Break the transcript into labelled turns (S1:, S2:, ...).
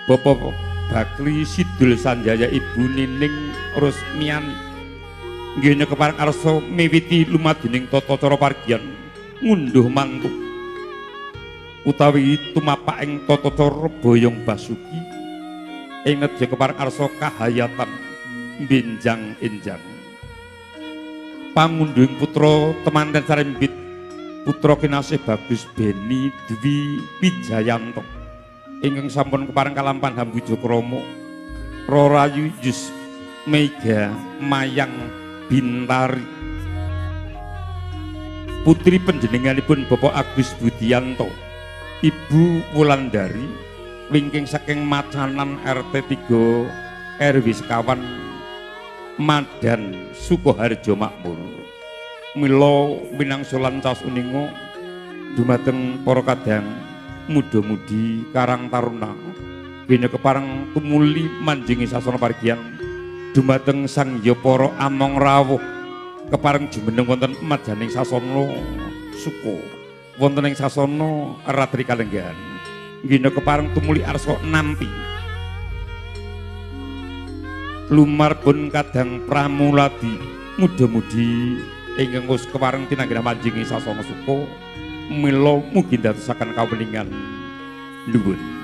S1: Bapak Bakri Sidul Sanjaya, Ibu Nining Rusmiani. Nggih kepareng arsa miwiti lumadining tata cara pargian ngunduh mantu utawi tumapak ing tata cara boyong basuki ing nedya kepareng arsa kahayatan benjang enjang. Pangunduhing putra temanten sarembit, putra kinasih Bagus Beni Dwi Wijayanto ingkang sampun kepareng kalampan hambuja krama Rorayu Yus Mega Mayang Bintari, putri panjenenganipun Bapak Agus Budianto, Ibu Wulandari, wingking saking Macanan RT 3 RW sekawan Madan Sukoharjo Makmur. Mila winangsa lan caos uninga dumateng para kadang muda-mudi Karang Taruna, gene kepareng tumuli manjingi sasana pargian dumateng Sang Hyang para among rawuh kepareng jumeneng wonten majaning sasana suka wonten ing sasana ratri kalenggahan. Gene kepareng tumuli arsa nampi lumarbun kadang pramuladi muda-mudi ingkang wis kepareng tinanggira manjingi sasana suka. Mila mugi ndadosaken kaweningan. Nuwun.